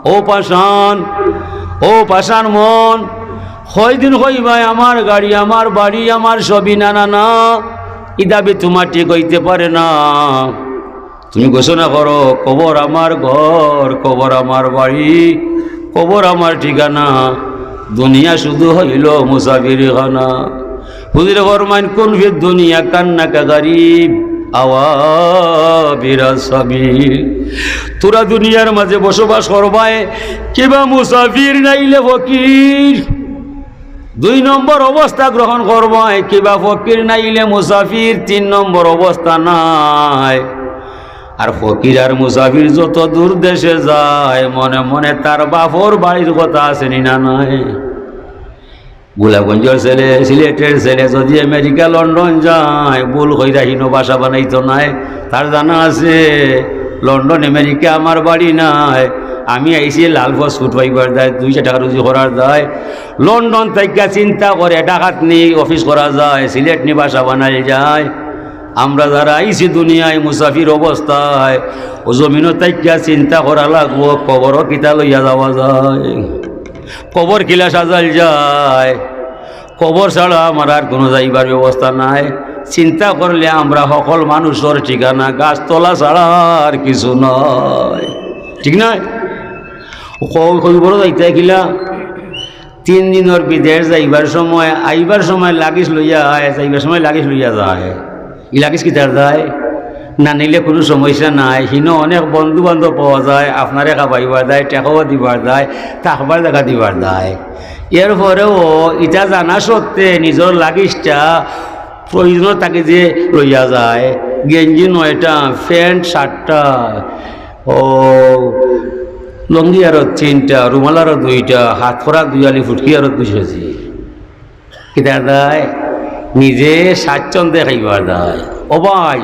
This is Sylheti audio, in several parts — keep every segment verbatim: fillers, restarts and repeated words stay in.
ও পাষাণ, ও পাষাণ মন, কয়দিন কইবায় আমার গাড়ি, আমার বাড়ি, আমার সবই? না, না, না, ই দাবি তুমার ঠিক অইতে পারে না। তুমি ঘোষণা করো, কবর আমার ঘর, কবর আমার বাড়ি, কবর আমার ঠিকানা, দুনিয়া শুধু অইলো মুসাফিরখানা। হুজুরে ফরমাইন, "কুন ফিদ দুনিয়া কান্নাকা গারিব, আও আবিরা সাবিল।" তোরা দুনিয়ার মাঝে বসবাস করবায়, কিবা মুসাফির নাইলে ফকির। দুই নম্বর অবস্থা গ্রহণ করবায়, কিবা ফকির নাইলে মুসাফির। তিন নম্বর অবস্থা নাই। আর ফকির আর মুসাফির যত দূর দেশে যায়, মনে মনে তার বাপর বাড়ির কথা আছে নি না নাই? গোলাপগঞ্জর ছেলে, সিলেটর ছেলে যদি আমেরিকা, লন্ডন যায়, ভুল কইরা হিনো বাসা বানাইতো নায়। তার জানা আছে, লন্ডন, আমেরিকা আমার বাড়ি নায়, আমি আইছি লাল পাসপোর্ট পাইবার দায়, দুইশো টেকা রুজি করার দায়। লন্ডন থাইক্কা চিন্তা করে ঢাকাত নি অফিস করা যায়, সিলেট নি বাসা বানাইল যায়। আমরা যারা আইছি দুনিয়ায় মুসাফির অবস্থায়, ও জমিনো থাইক্কা চিন্তা করা লাগবো, কবরও কিতা লইয়া যাওয়া যায়, কবর কিলা সাজাইল যায়। কবর ছাড়া আমার আর কুনু যাইবার ব্যবস্থা নাই। চিন্তা করলে আমরা হকল মানুষর ঠিকানা গাছতলা ছাড়া আর কিছু নাই, ঠিক নায়? ও ক-, কবরো যাইতায় কিলা? তিন দিনর বিদেশ যাইবার সময়, আইবার সময় লাগেজ লইয়া আয়, যাইবার সময় লাগেজ লইয়া যায়। ই লাগেজ কিতার দায়? না নিলে কুনু সমস্যা নাই। হিনো অনেক বন্ধু বান্ধব পাওয়া যায়, আপনারে খাবাইবার দায়, টেকাও দিবার দায়, থাকবার জাগা দিবার দায়। এরপরেও ইটা জানা সত্ত্বে নিজর লাগেজটা প্রয়োজনর তাগিদে লইয়া যায়। গেঞ্জি নয়টা, প্যান্ট সাতটা, ও লুঙ্গি আরো তিনটা, রুমাল আরো দুইটা, হাত করা দুই আলি, ফুটকি আরো দুই সাজি। কিতা দায়? নিজে স্বাচ্ছন্দ্যে খাইবার দায়। ও ভাই,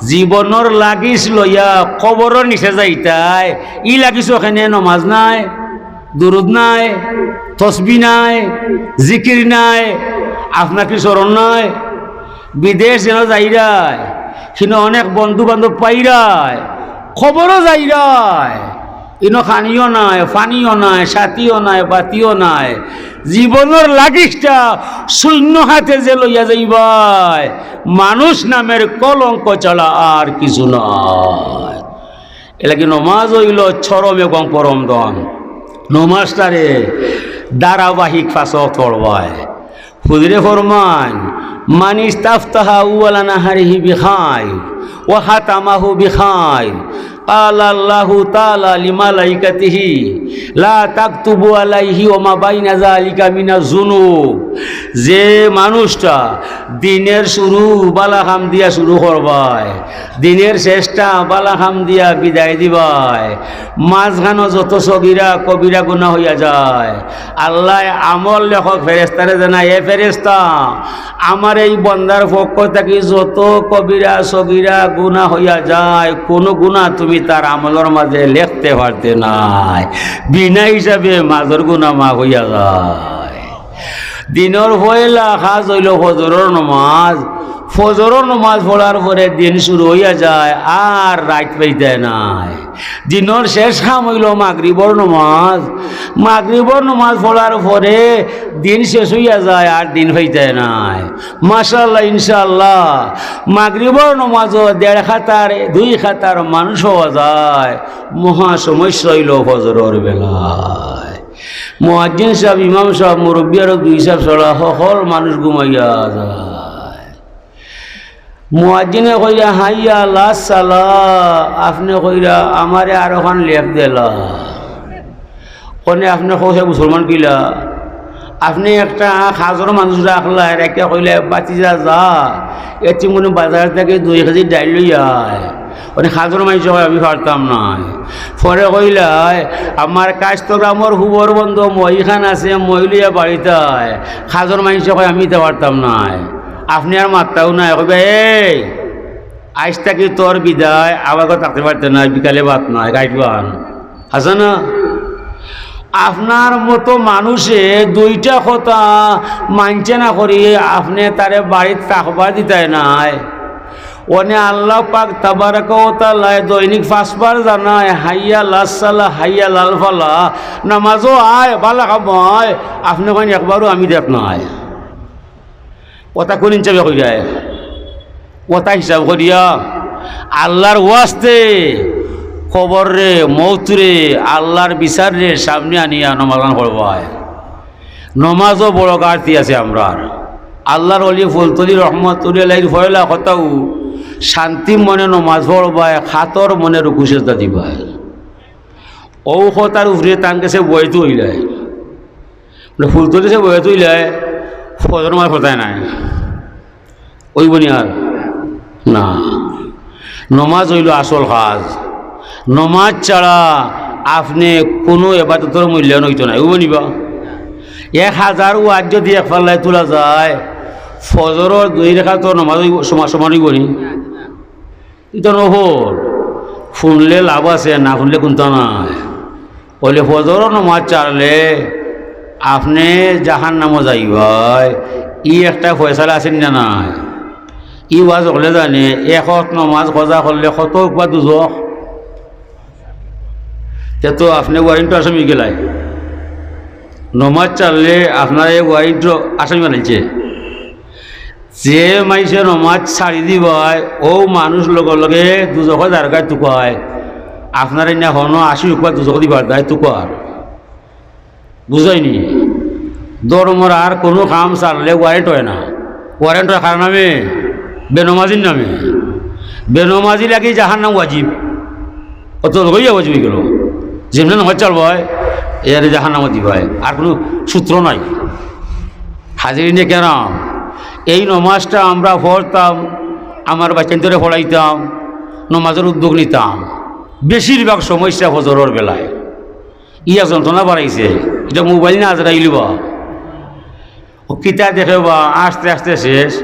জীবনর লাগিস লইয়া কবরর নিচে যাইতায়, ই লাগিস ওখানে নমাজ নাই, দুরুদ নাই, তসবি নাই, জিকির নাই, আপনার কি স্মরণ নাই? বিদেশ যেন যাইরায়, কিন্তু অনেক বন্ধু বান্ধব পাইরায়, কবরও যাইরায়, ইনো খানিও নাই, পানিও নাই, সাথীও নাই, বাতিও নাই। জীবনর লাগিসটা শূন্য হাতে যে লইয়া যাইবায়, মানুষ নামের কলঙ্ক ছাড়া আর কিছু নয়। এলাকি নমাজ অইলো চরম এবং পরম ধন। নমাজটারে ধারাবাহিক পাঁচ ওয়াক্ত পড়বায়। হুজুরে ফরমান, "মান ইস্তাফতাহা আউয়ালা নাহারিহি বিখাইর ওয়া খাতামাহু বিখাইর, ক্বালা আল্লাহু তাআলা লিমালাইকাতিহি, লা তাকতুবু আলাইহি ওয়া মা বাইনা যালিকা মিনাজ জুনুব।" যে মানুষটা দিনের শুরু বালা কাম দিয়া শুরু করবায়, দিনের শেষটা বালা কাম দিয়া বিদায় দিবায়, মাঝখানো যত সগিরা কবিরা গুনা হইয়া যায়, আল্লায় আমল লেখক ফেরেস্তারে জানায়, "এ ফেরেস্তা, আমার এই বন্দার পক্ষ থাকি যত কবিরা সগিরা গুনা হইয়া যায়, কুনু গুনা তুমি তার আমলর মাঝে লেখতে পারতে নায়।" বিনা হিসাবে মাজর গুনা মাফ হইয়া যায়। দিনর পয়লা কাজ অইলো ফজরর নমাজ। ফজরর নমাজ পড়ার পরে দিন শুরু হইয়া যায়, আর রাইত পাইতায় নায়। দিনর শেষ কাম অইলো মাগরিবর নমাজ। মাগরিবর নমাজ পড়ার পরে দিন শেষ হইয়া যায়, আর দিন পাইতায় নায়। মাশাআল্লাহ, ইনশাআল্লাহ, মাগরিবর নমাজও দেড় খাতার, দুই খাতার মানুষ হওয়া যায়। মহা সমস্যা অইলো ফজরর বেলায়। মুয়াজ্জিন সাব, ইমাম সাব, মুরব্বি আরো দুই সাব ছাড়া হকল মানুষ ঘুমাইয়া যায়। মুয়াজ্জিনে কইরা, "হাইয়া আলাস সালা", আপনে কইরা, "আমারে আরোখান লেপ দেলা।" কনে আপনে কইছে মুসলমান কিলা? আপনে একটা কাজর মানুষ রাখলা, রাখিয়া কইলা, "বাতিজা যা, এতিমগুনে বাজার থাকি দুই কেজি ডাইল লইয়া আয়।" মানে কাজর মানুষ কয়, "আমি পারতাম নায়।" পরে কইলায়, "আমার কাস্টগ্রামর হুবর বন্ধ মই খান আছে, মই লইয়া বাড়িত আয়।" কাজর মানুষ কয়, "আমি ইতা পারতাম নায়।" আপনে আর মাততাউ নায়, কইবা, "এই, আইজ থাকি তোর বিদায়, আবার কথা থাকতে পারতে নায়, বিকালে ভাত নায়, গাইড বান।" আছে না? আপনার মতো মানুষে দুইটা কথা মানছে না করি, আপনে তারে বাড়িত থাকবার দিতায় নায়। অনে আল্লাহ পাক তাবারাকা ওয়া তাআলায় দৈনিক পাঁচবার জানায়, "হাইয়া আলাস সালাহ, হাইয়া আলাল ফালাহ।" নামাজও আয়, বালা কাম আয়, আপনে কইন, "একবারও আমি দেখ না আয়।" ওটা কোন হিসাবে কইরায়? ওটা হিসাব করিয়া আল্লাহর ওয়াস্তে কবর রে, মৌত রে, আল্লাহর বিচার রে সামনে আনিয়া নমাজ আদায় করবায়। নমাজও বড় ঘাটতি আছে আমরার। আল্লাহর ওলি ফুলতলি রহমতুল্লাহ আলাইহির পয়লা কথাউ, শান্তি মনে নমাজ পড়বায়, কাতর মনে রুকু সেজদা দিবায়। অউ কথার উপরে তান গেছে বইতে অইলায়। মানে ফুলতলি গেছে বইতে অইলায়, ফজর নমাজ পড়তায় নায়। অইবো নি আর? না। নমাজ অইলো আসল কাজ। নমাজ ছাড়া আপনে কুনু এবাদতর মূল্যায়ন অইতো নায়। অইবো নি বা? এক হাজার ওয়াজ যদি এক পাল্লায় তুলা যায়, ফজরর দুই রেকাত নমাজ অইবো, সমান, সমান অইবো নি? ইটা নফল। হুনলে লাভ আছে, না হুনলে কুন্তা নাই। অইলে ফজরর নমাজ ছাড়লে আপনে জাহান্নামো যাইবায়, ই একটা ফয়সালা আছে না নাই? ই ওয়াজ অকলে জানে, এক ওয়াক্ত নমাজ কাজা করলে কত উকবা দুজখ। তে তো আপনে ওয়ারেন্ট আসামি গেলায়। নমাজ ছাড়লে আপনারে ওয়ারেন্ট আসামি বানাইছে। যে মাইনষে নমাজ ছাড়ি দিবায়, অউ মানুষ লগে লগে দুজখো যারগায় তুকায়। আপনারে না হনো আশি উকবা দুজখো দিবার দায় তুকার। বুঝাইনি? ধর্মর আর কুনু কাম ছাড়লে ওয়ারেন্ট অয় না। ওয়ারেন্ট অয় কার নামে? বেনমাজির নামে। বেনমাজি লাগি জাহান্নাম ওয়াজিব। অত লইয়া ওয়াজিব অইগেলো। যেমনে নমাজ ছাড়বায়, এরে জাহান্নামো দিবায়। আর কুনু সূত্র নাই। হাজিরিনে কেরাম, এই নমাজটা আমরা পড়তাম, আমার বাচ্চাইন্তরে পড়াইতাম, নমাজর উদ্যোগ নিতাম। বেশিরভাগ সমস্যা ফজরর বেলায়। ইয়া যন্ত্রণা বাড়াইছে, ইটা মোবাইল না আজরাইল বা? ও কিতা দেখে বা, আস্তে আস্তে শেষ।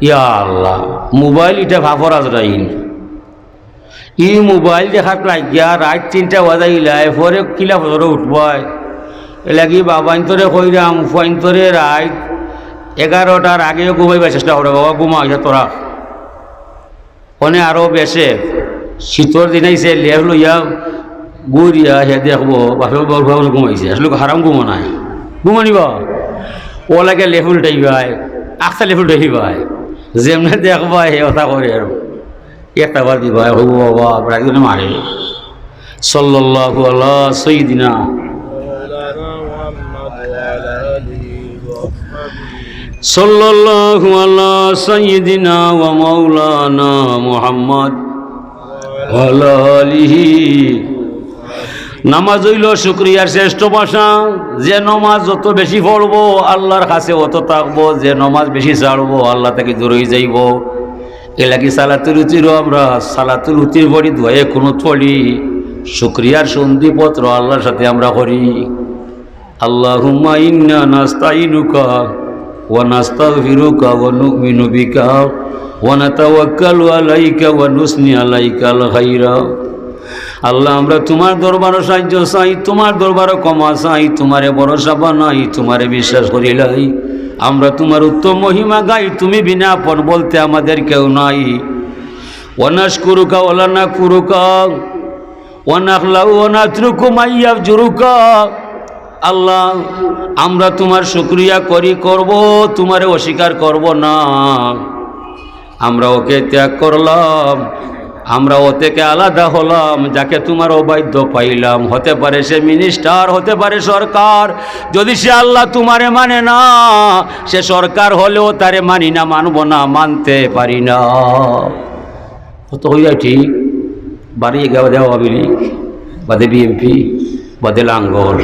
ইয়া আল্লাহ, মোবাইল ইটা ফাফর আজরাইল। ই মোবাইল দেখাত লাগিয়া রাইত তিনটা বাজাইলায়, পরে কিলা ফজরো উঠবায়। এরলাগি বাবাইন্তরে কইরাম, ফুয়াইন্তরে রাইত এগারোটার আগেও ঘুমাইবার চেষ্টা করো, বাবা ঘুমা, ইটা তোরা। অনে আরো বেশে শীতর দিন আইছে, লেপ লইয়া ঘুরিয়া হে দেখবো, বাপে বাবা ঘুমাইছে, আসলে হারাম ঘুমো নাই, ঘুমানিবা। অউ লাগি লেপ উল্টাইবায়, আখতা লেপ উল্টাইবায়, যেমনে দেখবায় হে কথা করে আর। একটা বার দিবায়, হবু বাবা, আপনার একজনে মারে। সাল্লাল্লাহু আলা সাইয়্যিদিনা। সাল্লাল্লাহু আলা সাইয়্যিদিনা ওয়া মাওলানা মুহাম্মদ ওয়া আলা আলিহি। নামাজ অইলো শুকরিয়ার শ্রেষ্ঠ ভাষা। যে নমাজ যত বেশি পড়বো, আল্লাহর কাছে অত থাকবো। যে নমাজ বেশি ছাড়বো, আল্লাহ থাকি দূর অইযাইবো। এরলাগি সালাতুল উতিরও আমরা সালাতুল উতির পড়ি, দোয়ায়ে কুনুত পড়ি, শুকরিয়ার সন্ধিপত্র আল্লাহর সাথে আমরা করি। আল্লাহুম্মা ইন্না নাস্তাইনুকা ওয়া নাস্তাগফিরুকা ওয়া নু'মিনু বিকা ওয়া নাতাওয়াক্কালু আলাইকা ওয়া নুসনি আলাইকাল খাইরা। আল্লাহ, আমরা তুমার দরবারো সাহায্য চাই, তুমার দরবারো ক্ষমা চাই, তুমারে ভরসা বানাই, তুমারে বিশ্বাস করিলাই। আমরা তুমার উত্তম মহিমা গাই, তুমি বিনা আপন বলতে আমাদের কেউ নাই। ওয়া নাশকুরুকা ওয়া লা নাকফুরুকা, ওয়া নাখলাউ ওয়া নাতরুকু মান ইয়াফজুরুকা। আল্লাহ, আমরা তুমার শুকরিয়া করি, করব, তুমারে অস্বীকার করব না। আমরা ওকে ত্যাগ করলাম, আমরা ও থেকে আলাদা হলাম, যাকে তুমার অবাধ্য পাইলাম। হতে পারে সে মিনিস্টার, হতে পারে সরকার। যদি সে আল্লাহ তুমারে মানে না, সে সরকার হলেও তারে মানি না, মানব না, মানতে পারি না। কত কইয়া ঠিক, বাড়ি এগা বাদে আওয়ামী লীগ, বাদে বিএনপি, বাদে লাঙ্গল।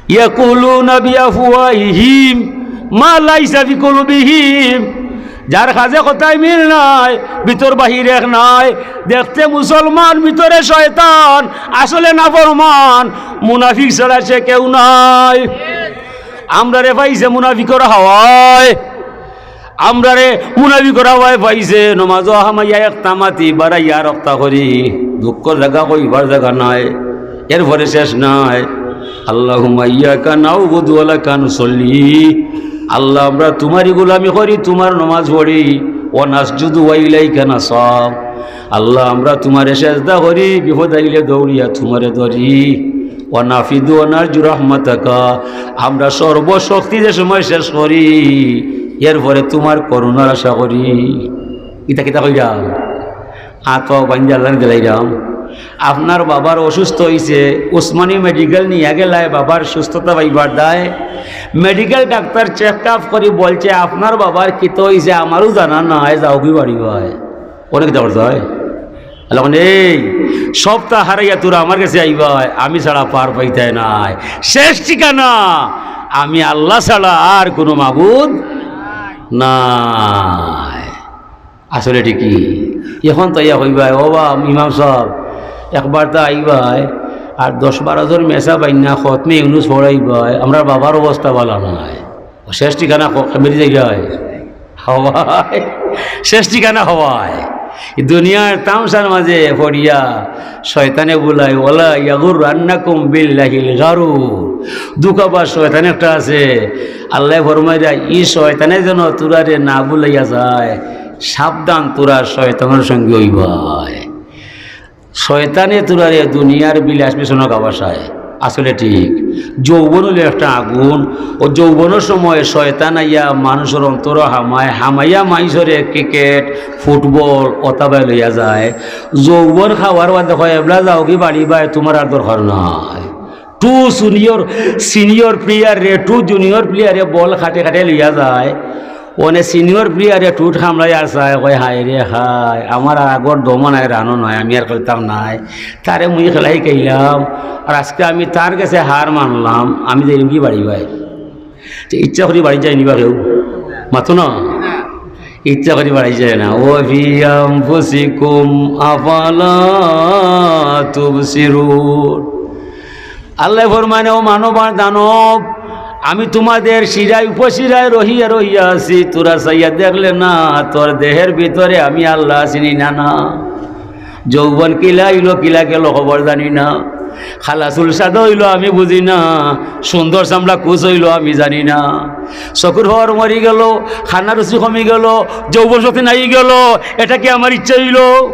ইয়াকুলুনা বিআফওয়াহিহিম মা লাইসা ফি কুলুবিহিম। যার কাজে কথায় মিল নাই, ভিতর বাহির এক নাই, দেখতে মুসলমান, ভিতরে শয়তান, আসলে নাফরমান, মুনাফিক ছাড়া সে কেউ নাই। আমরারে পাইছে মুনাফিকর হাওয়ায়। আমরারে মুনাফিকর হাওয়ায় পাইছে, নমাজো হামাইয়া একটা মাতি, বারাইয়া আর একটা করি। দুঃখর জাগা কইবার জাগা নাই, এরপরে শেষ নাই। আল্লাহুম্মা ইয়াকা নাউবুদু ওয়া লাকা নুসাল্লি। আল্লাহ, আমরা তুমারই গোলামি করি, তুমার নমাজ পড়ি। ওয়া নাসজুদু ওয়া ইলাইকা নাসআ। আল্লাহ, আমরা তুমারে সেজদা করি, বিপদ আইলে দৌড়িয়া তুমারে ধরি। ওয়া নাফিদু ওয়া নারজু রাহমাতাকা, আমরা সর্বশক্তি যে সময় শেষ করি, এরপরে তুমার করুণার আশা করি। ইতা কিতা কইরাম? আত পাও বান্দি আল্লাহরে দিলাইরাম। আপনার বাবার অসুস্থ অইছে, উসমানী মেডিকেল নিয়া গেলায় বাবার সুস্থতা পাইবার দায়। মেডিকেল ডাক্তার চেক আপ করি বলছে, "আপনার বাবার কিতা অইছে, আমারও জানা নাই, যাওগি বাড়ি ভাই।" অনেক কিতা করতে হয়। আল্লাহ বলেন, "এই সবতা হারাইয়া তোরা আমার গেছে আইবায়, আমি ছাড়া পার পাইতায় নায়। শেষ ঠিকানা আমি আল্লাহ ছাড়া আর কোনো মাবুদ নাই।" আসলে ঠিকই। এখন তো ইয়া কইবায়, "ও বা ইমাম সাব, একবার তো আইবায়, আর দশ বারো জন মেসা বাইন্না খতমে ইউনুস পড়াইবায়, আমরার বাবার অবস্থা ভালা নাই।" ও শেষ ঠিকানা খ-, বেরিয়ে যাইবায়। হবায়। শেষ ঠিকানা হবায়। ই দুনিয়ার তামশার মাঝে পড়িয়া শয়তানে বুলায়, "ওয়ালা ইয়াগুররান্নাকুম বিল্লাহিল গারুর।" ধোঁকাবাজ শয়তান একটা আছে। আল্লায় ফরমাইরা, "ই শয়তানে যেন তোরারে না বুলাইয়া যায়, সাবধান তোরা শয়তানের সঙ্গে অইবায়।" শয়তানে তোরারে দুনিয়ার বিলাস বিছানো খাওয়াসায়। আসলে ঠিক, যৌবন অইলো একটা আগুন। ও যৌবনর সময় শয়তান আইয়া মানুষর অন্তরো হামায়, হামাইয়া মাইনষরে ক্রিকেট, ফুটবল, অতাবায় লইয়া যায়। যৌবন খাওয়ার বাদে কয়, "এবলা যাওগি বাড়ি ভাই, তুমার আর দরকার নাই।" টু সিনিয়র, সিনিয়র প্লেয়াররে, টু জুনিয়র প্লেয়াররে বল খাটে খাটে লইয়া যায়। অনে সিনিয়র প্লেয়াররে টুট হামলাইয়া চায়, কয়, "হায় রে হায়, আমার আর আগর দমও নাই, রানও নাই, আমি আর খেলতাম নায়।" তারে মুই খেলা হিকাইলাম, আর আজকে আমি তার গেছে হার মানলাম, আমি যাইমুগি বাড়ি ভাই। তে ইচ্ছা করি বাড়ি যায়নি বা কেউ, মাতো না, ইচ্ছা করি বাড়ি যায় না। "ওয়া ফি আনফুসিকুম আফালা তুবসিরুন।" আল্লায় ফরমাইন, "ও মানব আর দানব, আমি তুমাদের শিরায় উপশিরায় রহিয়া রহিয়া আছি, তোরা চাইয়া দেখলে না, তোর দেহের ভিতরে আমি আল্লাহ আছি নি না?" যৌবন কিলা আইলো, কিলা গেলো, খবর জানি না। কালা চুল সাদা অইলো, আমি বুঝি না। সুন্দর চামড়া কুচ অইলো, আমি জানি না। চকুর পাওয়ার মরি গেলো, কান্নার রুচি কমি গেলো, যৌবন শক্তি নাই গেলো, এটা কি আমার ইচ্ছা অইলো?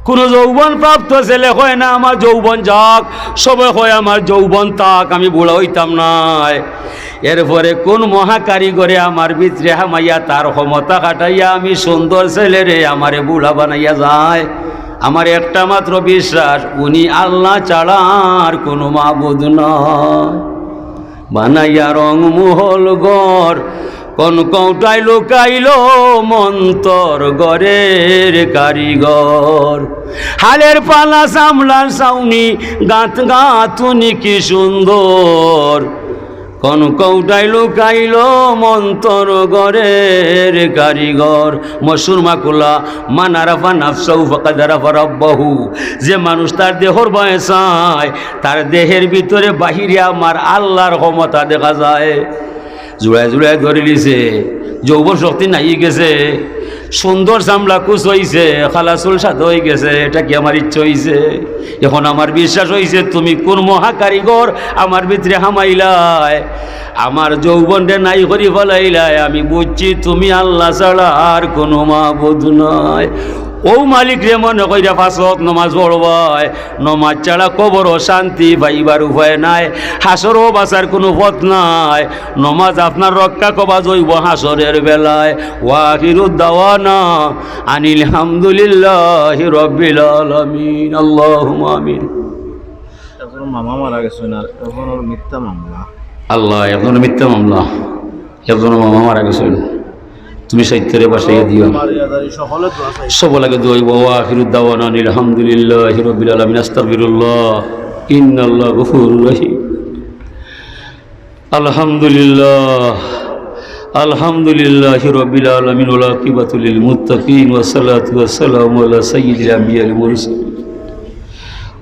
কোনো যৌবন প্রাপ্ত ছেলে কয় না, "আমার যৌবন যাক", সবে কয়, "আমার যৌবন থাক, আমি বুড়া অইতাম নায়।" এরপরে কোন মহাকারিগরে আমার ভিতরে হামাইয়া তার ক্ষমতা খাটাইয়া আমি সুন্দর ছেলেরে আমারে বুড়া বানাইয়া যায়? আমার একটা মাত্র বিশ্বাস, উনি আল্লাহ ছাড়া আর কোনো মাবুদ নয়। বানাইয়া রং মহল ঘর, কোন কৌটায় লুকাইল মন্তর ঘরের কারিগর। হালের পালা সামলার ছাউনি, গাঁথ গাঁথুনি কি সুন্দর। কোন কৌটায় লুকাইল মন্তর ঘরের কারিগর। মশহুর মাকুলা, "মান আরাফা নাফসাহু ফাকাদ আরাফা রাব্বাহু।" যে মানুষ তার দেহর বায় চায়, তার দেহের ভিতরে বাহিরে আমার আল্লাহর ক্ষমতা দেখা যায়। জুড়ায় জুড়ায় ধরিলিছে, যৌবন শক্তি নাই গেছে, সুন্দর চামড়া কুচ অইছে, কালা চুল সাদা অইগেছে। এটা কি আমার ইচ্ছা অইছে? এখন আমার বিশ্বাস অইছে তুমি কোন মহাকারিগর আমার ভিতরে হামাইলায়, আমার যৌবনরে নাই করি ফালাইলায়। আমি বুঝছি তুমি আল্লাহ ছাড়া আর কোনো মাবুদ নাই। অউ মালিকরে মনে কইরা পাঁচ ওয়াক্ত নমাজ পড়বায়, নমাজ ছাড়া কবরো শান্তি পাইবার উপায় নাই, হাশরো বাঁচার কোনো পথ নাই। নমাজ আপনার রক্ষা কবচ অইবো হাশরের বেলায়। ওয়া আখিরু দাওয়ানা আনিল হামদুলিল্লাহি রাব্বিল আলামিন। আল্লাহুম্মা আমিন। একজন মামা মারা গেছেন আর এখন ওর মিথ্যা মামলা। আল্লাহ, একজনের মিথ্যা মামলা, একজনের মামা মারা গেছেন। তুমি সাইত্তরে বাসাইয়া দিও। সকলে দোয়া চাই। সব লাগে দোয়া অইবো। ওয়া আখিরু দাওয়ানা আনিল হামদুলিল্লাহি রাব্বিল আলামিন। আস্তাগফিরুল্লাহ। ইন্নাল্লাহ গফুরুর রহিম। আলহামদুলিল্লাহ, আলহামদুলিল্লাহি রাব্বিল আলামিন, ওয়াল আকিবাতু লিল মুত্তাকিন, ওয়াস সালাতু ওয়াস সালামু আলা সাইয়্যিদিল আম্বিয়া ওয়াল মুরসালিন।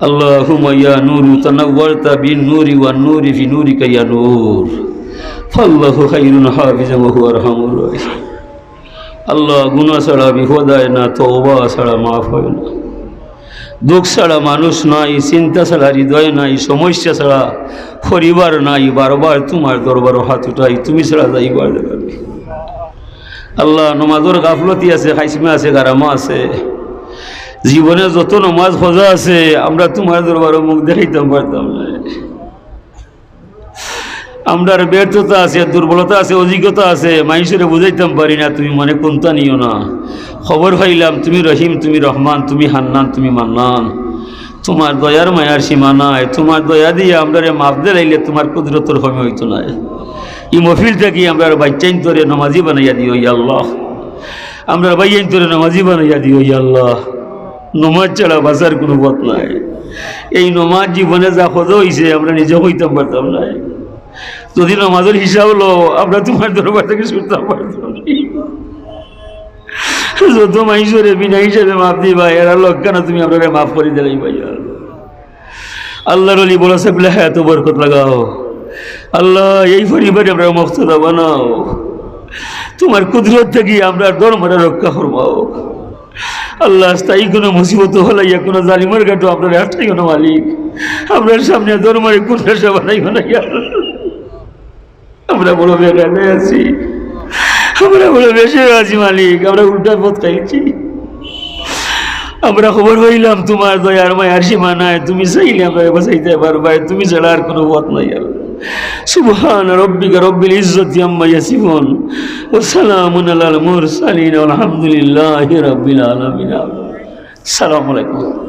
আল্লাহুম্মা ইয়া নূরু তানাওয়ারতা বিন নূরি ওয়ান নূরি ফি নূরিকা ইয়া নূর। ফাল্লাহু খায়রুন হাফিজান ওয়া হুয়া আরহামুর রাহিমিন। আল্লাহ, গুনাহ ছাড়া বিপদ হয় না, তওবা ছাড়া মাফ হয় না। দুঃখ ছাড়া মানুষ নাই, চিন্তা ছাড়া হৃদয় নাই, সমস্যা ছাড়া পরিবার নাই। বারবার তোমার দরবারো হাত উঠাই, তুমি ছাড়া যাইবার জাগা নাই। আল্লাহ, নমাজর গাফলতি আছে, খাইসমা আছে, গারামা আছে। জীবনে যত নমাজ কাজা আছে, আমরা তুমার দরবারো মুখ দেখাইতাম পারতাম না। আমরার ব্যর্থতা আছে, দুর্বলতা আছে, অযোগ্যতা আছে, মানষরে বুঝাইতাম পারি না, তুমি মনে কুন্তা নিও না। খবর পাইলাম তুমি রহিম, তুমি রহমান, তুমি হান্নান, তুমি মান্নান। তুমার দয়ার মায়ার সীমা নাই। তুমার দয়া দিয়া আমরারে মাফ দিলাইলে তুমার কুদরতর কমি অইতো নায়। ই মহফিল থাকি আমরার বাইচ্চাইন্তরে নমাজি বানাইয়া দিও, ইয়া আল্লাহ। আমরার ভাইয়াইন্তরে নমাজি বানাইয়া দিও, ইয়া আল্লাহ। নমাজ ছাড়া বাঁচার কুনু পথ নাই। এই নমাজ জীবনে যা কাজা অইছে, আমরা নিজে কইতাম পারতাম নায়। যদি নমাজর হিসাব লও, আমরা তুমার দরবার থাকি ছুটতাম পারতাম নায়। যত মানষরে বিনা হিসাবে মাফ দিবায়, এরার লগে তুমি আমরারে মাফ করি দিলাইবায়, ইয়া আল্লাহ। আল্লাহর ওলি বড় সাহেব হায়াতো বরকত লাগাও। আল্লাহ, এই পরিবারে আমরারে মুক্তদা বানাও। তুমার কুদরত থাকি আমরার ধর্মরে রক্ষা ফরমাও। আল্লাহ, স্থায়ী কুনু মুসিবত ফালাইয়া কুনু জালিমর ঘাটো আমরারে আটকাইও না মালিক। আমরার সামনে ধর্মরে কুনু রেশা বানাইও না, ইয়া আল্লাহ। আমরা বড় বেকায়দায় আছি, আমরা বড় বেশি আছি মালিক, আমরা উল্টা পথ খাইছি। আমরা খবর পাইলাম তুমার দয়ার মায়ার সীমা নাই, তুমি চাইলে আমরারে বাঁচাইতায় পারবায়, তুমি ছাড়া আর কুনু পথ নাই। সুবহান রাব্বিকা রাব্বিল ইজ্জাতি আম্মা ইয়াসিফুন, ওয়া সালামুন আলাল মুরসালিন, ওয়াল হামদুলিল্লাহি রাব্বিল আলামিন। আসসালামু আলাইকুম।